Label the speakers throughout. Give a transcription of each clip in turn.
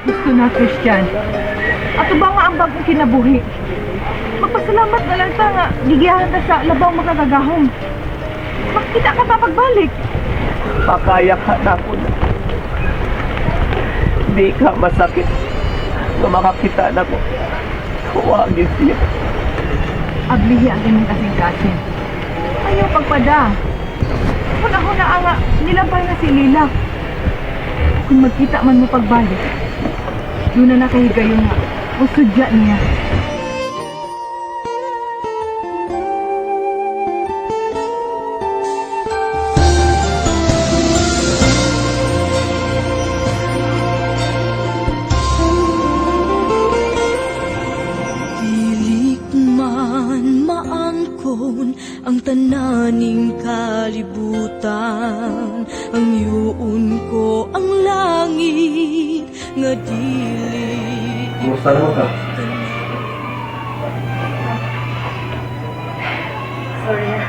Speaker 1: Gusto na, Christian. Ato ba nga ang bagong kinabuhi? Magpasalamat na lang ta nga gigiyahan ta sa labaw makagagahom. Makita ka pa pagbalik.
Speaker 2: Pakaya ka na ako na. Di ka masakit na makakita na ko. Huwagin siya.
Speaker 1: Ablihi ang imong kasing-kasing. Ayaw pagpada. Huna-huna nga, nilampay na si Lila. Kung magkita man mo pagbalik, doon na nakahigayon nga, usudya niya.
Speaker 3: Pilik man maangkon ang tananing kalibutan, ang yuon ko ang langit nga dili.
Speaker 2: Kumusta naman ka?
Speaker 4: Sorry ah.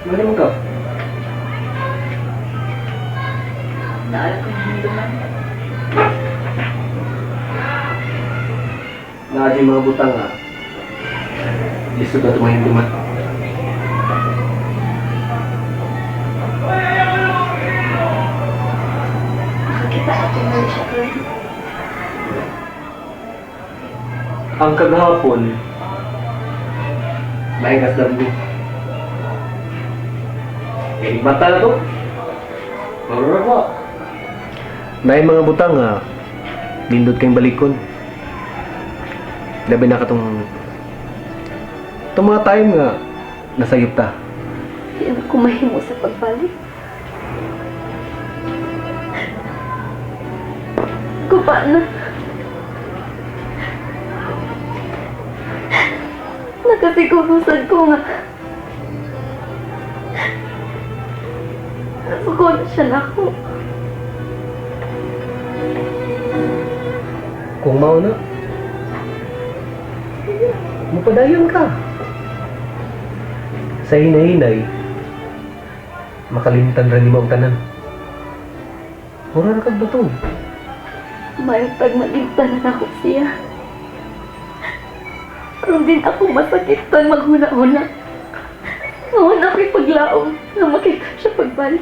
Speaker 2: Ano naman ka?
Speaker 4: Naala ko yung hinduman.
Speaker 2: Naadi mga butang nga. Lisod na tumahinduman.
Speaker 4: Makakita ako na siya karon.
Speaker 2: Ang kagahapon, laing as damgo. Eh, bata na to. Marunong ko. Naay mga butang nga, nindot kayong balikon. Labi na katong itong mga time nga nasayop ta.
Speaker 4: Di na ko mahimo sa pagbalik. Guba na. Nakasiguro sad ko nga. Nasuko na siya nako.
Speaker 2: Kung mao na, mapadayon ka. Sa hinay-hinay, makalimtan ra nimo ang tanan. Mura ra kag bato.
Speaker 4: Mayong tagmalimtan na ako siya. Aron din ako masakitan maghuna-huna. Ngayon ako'y paglaom na makita siya pagbalik.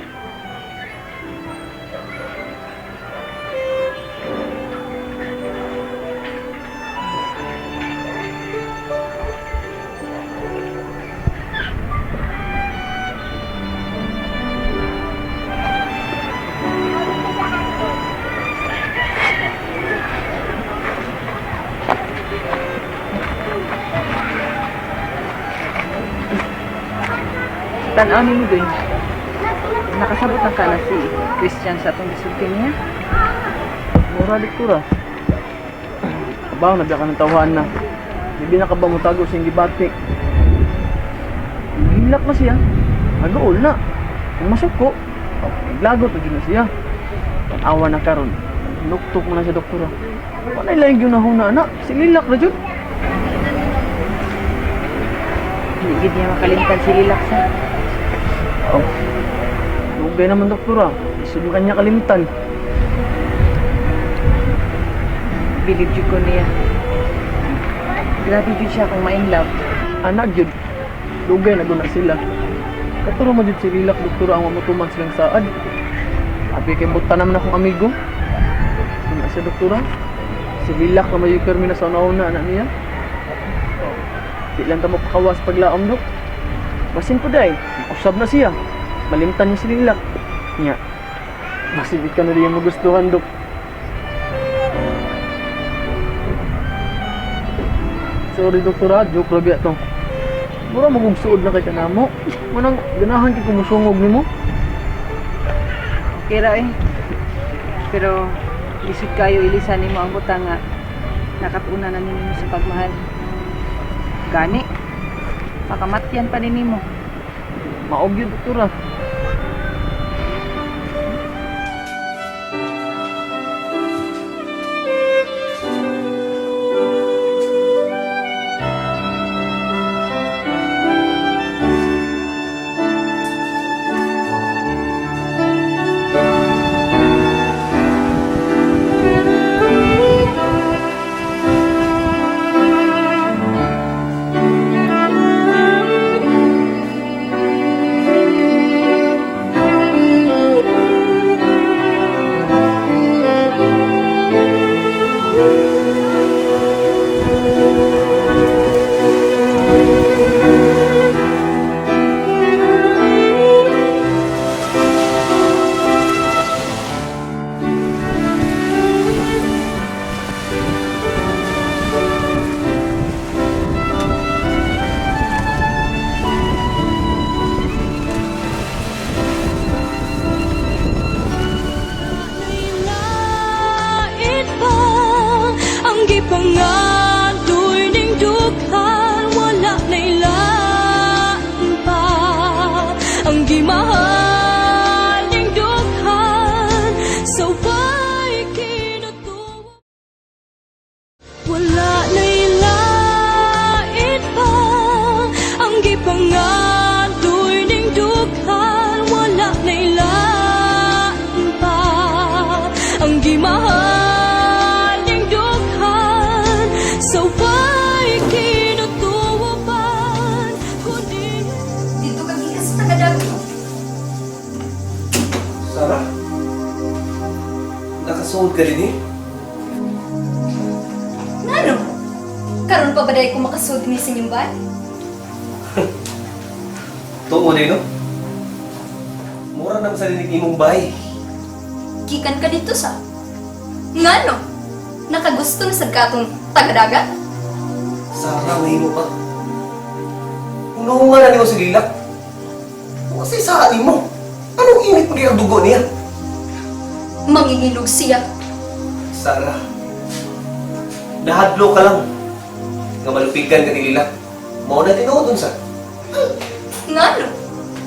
Speaker 1: Tanaw ni mo doon. Nakasabot na ka na si Christian sa atong gisulti niya.
Speaker 5: Mura, doktora. Abaw, nabya ka ng tawahan na. Hindi na ka ba mutago sa gibati? Hilak na siya. Nag-uol na. Kung masuko, oh, naglagot na dyan na siya. Tanawa na karon. Nuktok mo na siya, doktora. Wala lang yung nahuna na. Si Lilak na dyan.
Speaker 1: Hindi gid niya makalimtan si Lilak sa.
Speaker 5: Oh. Lugay naman, doktora. Isod mo kanya kalimtan.
Speaker 1: Bilib jud ko niya. Grabe jud siya kung ma-in love.
Speaker 5: Anak jud. Lugay na guna sila. Katuro mo jud si Lilak, doktora, ang mamutuman silang saad. Abi kay buta naman akong amigo. Ano siya, doktora? Si Lilak na may permi na sa una-una, anak niya. Di lang ta mapakawas paglaom, dok. Basin po day, usab na siya. Malimtan niya si Lilak. Nya, basin di ka na diyan magustuhan, dok. Sorry, doktora, joke ra biya to. Mura magugsuod na kay kanamo. Manang ganahan kay kumusungog nimo.
Speaker 1: Okay ra eh. Pero lisod kayo ilisan nimo ang butang nga nakatuna na ninyo sa pagmahal. Gani, pakamatyan pa ni nimo.
Speaker 5: Maog yun, doktora.
Speaker 3: Gipangandoy ning dughan, wala na'y lain pa. Ang gimahal ning dughan sa way kinutuo. Wala na'y lain pa. Ang gipangandoy ning dughan, wala na'y lain pa. Ang gimahal ning dughan sa way kinutuoban, kundi
Speaker 4: Dito ka gikan sa tagadagot.
Speaker 2: Sarah? Nakasuod ka din eh.
Speaker 4: Ngano? Karon pa ba dahil ko makasud ni sa inyong bay?
Speaker 2: Tuo na no? Mura naman sa dinig imong bahay.
Speaker 4: Gikan ka dito sa. Ngano? Nakagusto na sad katong tagadagat?
Speaker 2: Sarah, may mo pa. Uno nga na niyo si Lilak. Kasi sa mo. Anong init maging ang dugo niya?
Speaker 4: Mangingilog siya.
Speaker 2: Sarah, nahadlo ka lang. Nga malupigan ka ni Lilak. Mao na tinuod sa.
Speaker 4: Ngano?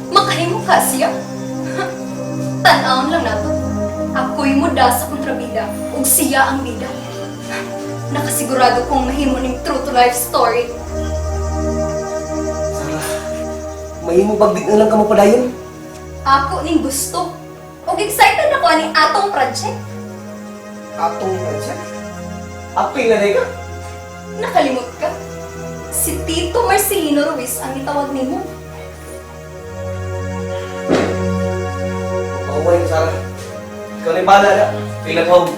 Speaker 4: Makahimo ka siya? Tan-awon lang nato. Ako'y muda sa kontrabida ug siya ang bida. Nakasigurado kong mahimo ning true to life story.
Speaker 2: Sarah, mahimo bag di na lang ka mapadayon?
Speaker 4: Ako ning gusto. Ug excited ako ani atong project.
Speaker 2: Atong project? Apil na ka?
Speaker 4: Nakalimot ka. Si Tito Marcelino Ruiz ang gitawag nimo.
Speaker 2: Pahuway ka, Sarah. Ikaw na yung bahala na. Feel at home.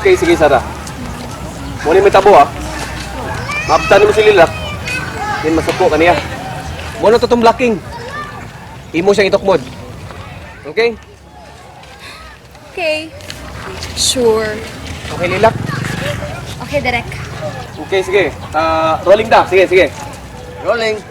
Speaker 2: Okay, sige Sarah. Muna may tabo ah. Maabtan mo si Lilak. Then masuko ka niya. Muna to tong blocking. Imo siyang itukmod. Okay?
Speaker 4: Okay. Sure.
Speaker 2: Okay, Lilak.
Speaker 4: Okay, Derek.
Speaker 2: Okay, sige. Ah, rolling ta. Sige, sige. Rolling.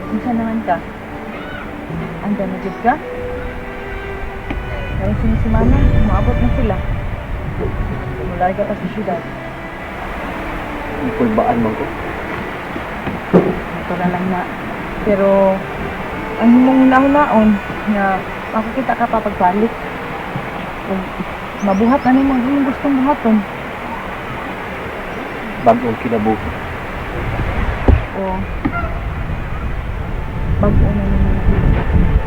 Speaker 1: Unsa naman ka? Anda na jud ka? Karong sinisimana, moabot na sila. Mularga pa sa syudad.
Speaker 2: Ikulbaan man ko.
Speaker 1: Natural lang na. Pero, ang imong nahunaon nga makakita ka pa pagbalik. Kung mabuhat na nimo ang imong gustong buhaton.
Speaker 2: Bag-ong kinabuhi.
Speaker 1: O bag-o na nimo nakita.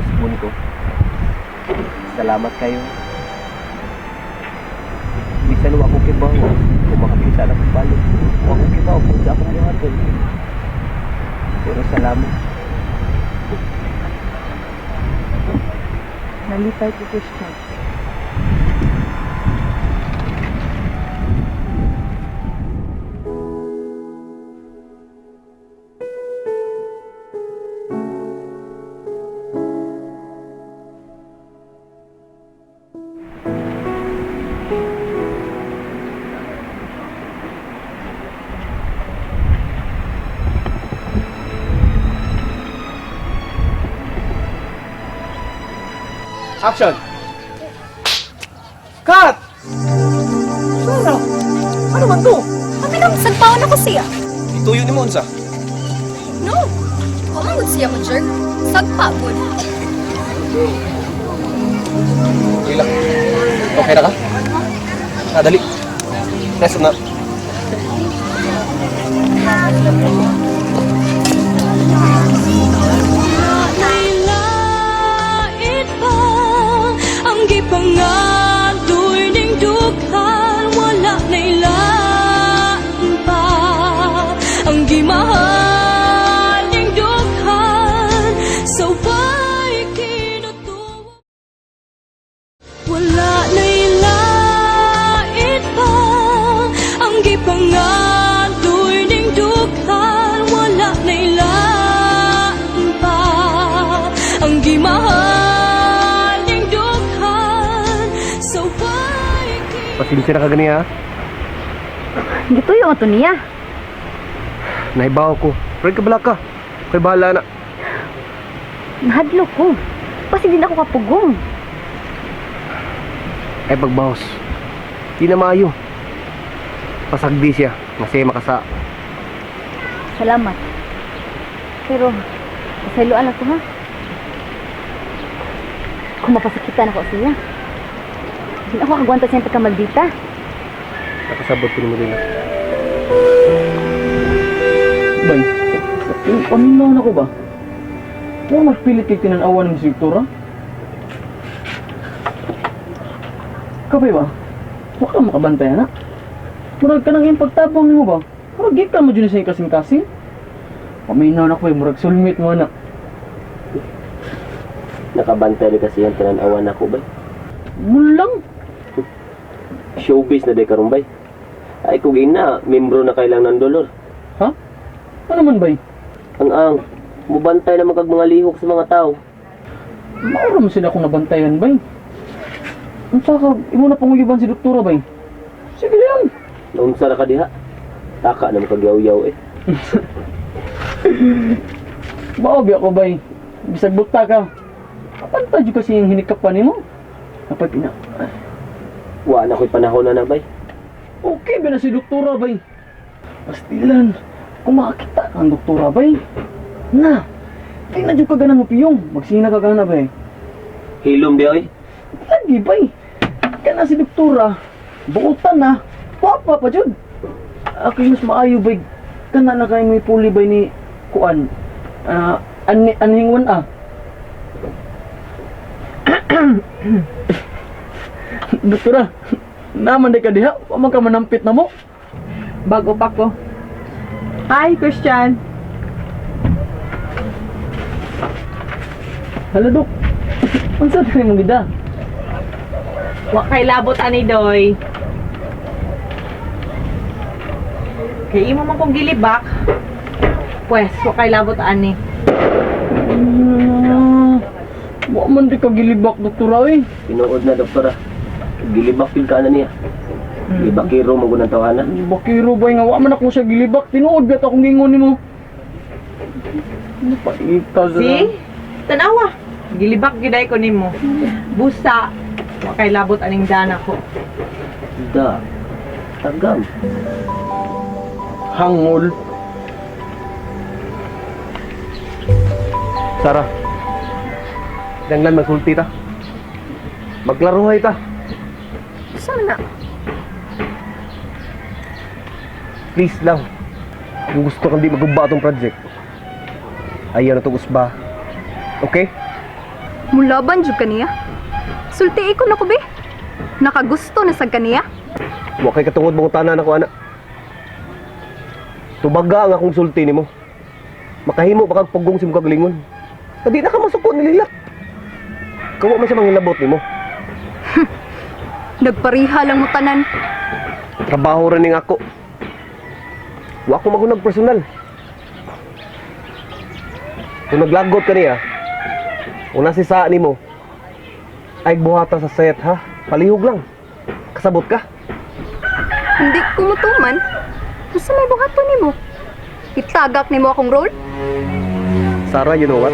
Speaker 2: Usbon ko. Salamat kayo. Bisan wa ko kibaw kung makakita na pagbalik. Wa ko kibaw kung sa akong buhaton. Pero salamat.
Speaker 1: Nalipay ko, Christian.
Speaker 2: Action! Cut! Sarah! Ano man to?
Speaker 4: Pati nang sagpaon ako siya.
Speaker 2: Tuyo ni mo unsa?
Speaker 4: No! Pamangod siya mo, jerk. Sagpa, gud.
Speaker 2: Lilak. Okay na ka? Ah, dali. Rest na.
Speaker 3: Lait pa ang gipangadoy ning dughan, wala na'y lain pa ang gimahal ning dughan sa way kinutuo. Wala na'y lait pa ang gipangadoy ning dughan, wala na'y lain pa ang gimahal ning dughan sa way
Speaker 2: Pasensya na ka gani ha.
Speaker 6: Gituyo to niya.
Speaker 2: Nahibaw ko. Pero kabala ka. Kay bahala na.
Speaker 6: Nahadlok ko. Kasi din ako kapugong.
Speaker 2: Ay pagbawas. Di na maayo. Pasagdi siya. Masaya makasa.
Speaker 6: Salamat. Pero, pasayloan ako ha. Kung mapasakitan ako siya. Hindi ako kagwanta siya pagkamaldita.
Speaker 2: Nakasabot ko ni mo Lilak.
Speaker 5: Bay, paminaw na ko ba? Huwag magpilit kay tinanawan ng si doktora. Kapay ba? Huwag ka makabantay, anak. Murag ka nang iyong pagtabang nimo ba? Murag di ka mo dyan sa iyong kasing-kasing. Paminaw na ko eh, murag sulmit mo anak.
Speaker 7: Nakabantay ni kasi yung tinanawan ako bay.
Speaker 5: Mulang!
Speaker 7: Showbiz na day karon bay. Ay kung ina, membro na kailang ng dolor.
Speaker 5: Ha? Ano man bay?
Speaker 7: Ang, mubantay naman kag mga lihok sa mga tao.
Speaker 5: Maura mo sila akong nabantayan bay. Unsa ka, imo na panguyuban si doktora bay. Sige lang.
Speaker 7: Naunsa ra ka diha? Taka na mo kag yaw-yaw eh.
Speaker 5: Baobi ako bay. Bisag buta ka. Kapantay jud kasi yung hinikapan nimo. Kapag ina.
Speaker 7: Wa na ko'y panahon na na bay.
Speaker 5: Okay ba na si doktora bay? Pastilan, kung makakita ka ang doktora bay. Na, di na jud ka ganan mo piyong. Magsina ka gana bay.
Speaker 7: Hilom di oy.
Speaker 5: Lagi bay. Kana si doktora, buotan na. Papa pa jud. Ako mas maayo bay. Kana na kay may puli bay ni kuan. Ah, ani anhingwan ah. Doktora, naman di ka diha, wa man ka manampit na mo.
Speaker 1: Bago pa ko. Hi, Christian.
Speaker 5: Hala dok. Unsa tayo mong gida?
Speaker 1: Wa kay labot ani doy. Kay imo man kong gilibak. Pwes, wa kay labot ani.
Speaker 5: Wa man di ka gilibak doktora eh.
Speaker 7: Tinuod na doktora. Gilibak yun ka na niya. Gibakiro mo gunang tawana.
Speaker 5: Bakiro bay nga wa man ako siya gilibak. Tinuod gyud akong gingon nimo. Napaita sa.
Speaker 1: See? Tanawa. Gilibak gyud ko nimo. Busa, wa kay labot aning dana ko.
Speaker 7: Da. Tagam.
Speaker 5: Hangol.
Speaker 2: Sara. Danglan magsulti ta. Maglaruhay ta.
Speaker 4: Sana.
Speaker 2: Please lang. Kung gusto kang di magubba atong project, ayaw na itong usba. Okay?
Speaker 4: Mulaban jud kaniya. Sulti ko na ko be. Nakagusto na sad kaniya.
Speaker 2: Wa kay katungod mong tanan ako, ana. Tubaga ang akong sulti nimo. Makahimo pa kag pugong sa imong kagalingon. Di na ka masuko ni Lilak. Kawa man siya manghilabot nimo.
Speaker 4: Nagpariha lang mo tanan.
Speaker 2: Trabaho ra ning ako. Wa ko magunag personal. Kung naglagot ka niya, kung nasi saa nimo, ay buhata sa set ha. Palihog lang. Kasabot ka.
Speaker 4: Hindi ko mutuman. Unsa may buhaton nimo? Itagak nimo akong role?
Speaker 2: Sarah, you know what?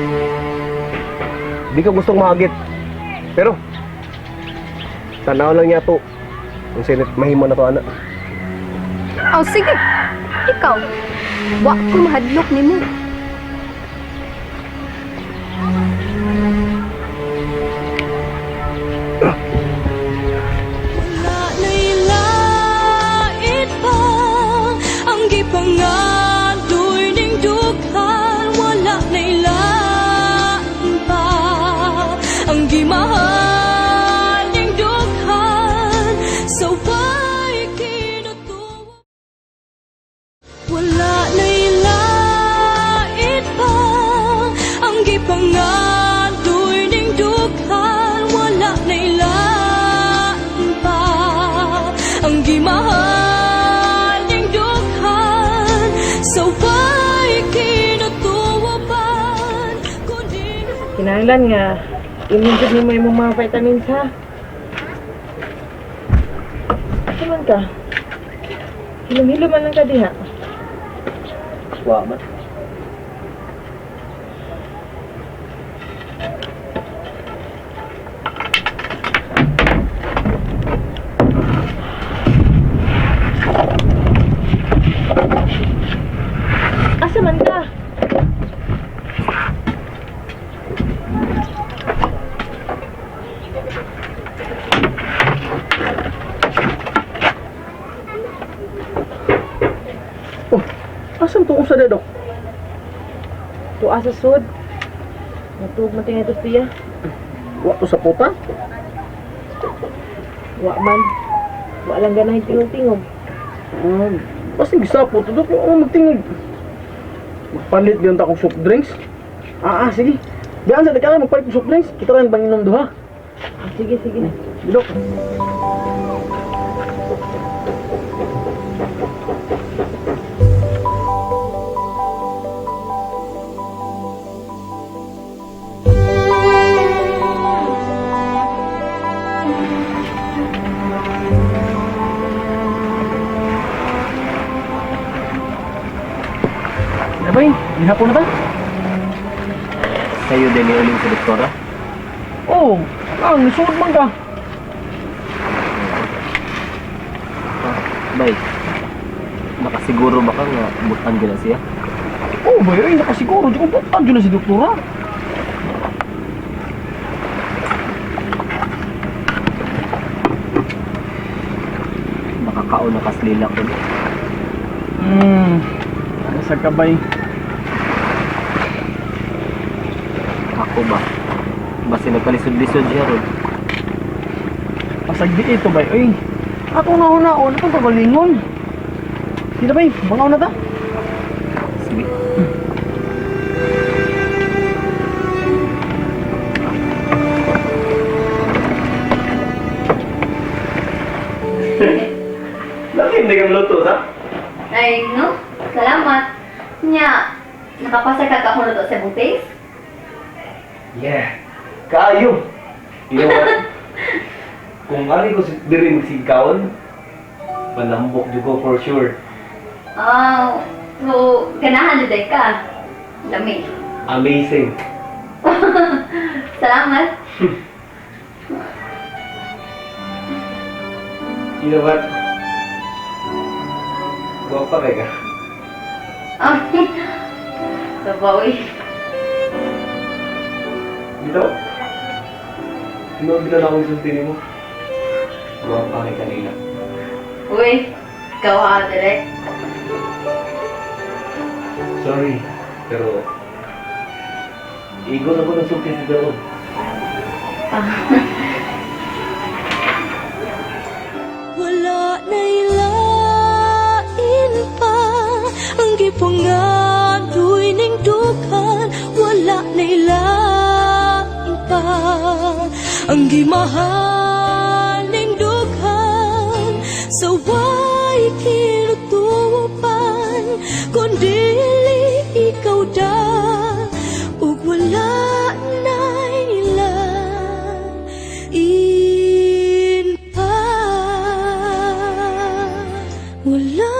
Speaker 2: Di ko gustong mahagit. Pero, tanaw lang niya to. Kung sinit, mahimo na to, anak.
Speaker 4: Aw sige. Ikaw, Wa ko mahadlok nimo.
Speaker 3: Wala na'y lait pa ang gipangadoy ning dughan. Wala na'y lain pa ang gimahal ning dughan. Sa way kinutuwa. Wala na'y lait pa ang gipangadoy ning dughan. Wala na'y lain pa ang gimahal ning dughan. Sa way kinutuwapan kundi
Speaker 1: Kinahanglan nga imong jud nimo imong mga vitamins ha. Asa man ka? Hilom-hilom man lang ka diha.
Speaker 7: Wa man.
Speaker 1: Asa man ka?
Speaker 5: Oh, asan to usa dok?
Speaker 1: Tuwa sa sud. Natuog man tingay to siya.
Speaker 5: Wa to sa puta?
Speaker 1: Wa man. Wa lang ganahin tingog-tingog.
Speaker 5: Basta gisapot to dok, oh, magtingog. Magpalit gyud ta akong soft drinks. Sige. Diyan sa dagkana magpalit og soft drinks. Kita rin bang inom duha?
Speaker 1: Ah, sige, sige.
Speaker 5: Dok. Abay, gihapon na ta?
Speaker 7: Sa'yo din uling sa doktora.
Speaker 5: Oo, oh, ang nisuod man ka.
Speaker 7: Bay, nakasiguro ba ka nga butan ka na siya?
Speaker 5: Oo, bay, ay, nakasiguro. Di ko butan dyan na si doktora.
Speaker 7: Makakaon na kaslila ko.
Speaker 5: Nasa kabay.
Speaker 7: Ako ba? Basta nagkalisod-lisod siya ron.
Speaker 5: Pasagdi ito, bay. Ay, ako na una, itong kagalingon. Dito, bay, bangaw na ta.
Speaker 7: Sige. Laki hindi kang luto, ha?
Speaker 6: Ay, no? Salamat. Nya, nakapasa ka ka akong luto sa butis?
Speaker 2: Yeah. Kaayo. You know what? Kung ari ko diri magsigkaon, malambok jud ko for sure.
Speaker 6: Ah, so, ganahan jud ka. Lami.
Speaker 2: Amazing.
Speaker 6: Salamat.
Speaker 2: You know what? Guwapa kay ka.
Speaker 6: Ah, sabaw eh.
Speaker 2: Dito? Tinuod na akong sulti nimo. Guwapa kay kanila.
Speaker 6: Uy, ikaw ha, direk.
Speaker 2: Sorry, pero igo na ko ng sulti sa daon.
Speaker 3: Wala na'y lain pa ang gipangadoy ning dughan. Wala na'y lain pa ang gimahal ning dughan. Sa way kinutupan kundi ikaw da ug wala na'y lain pa. Wala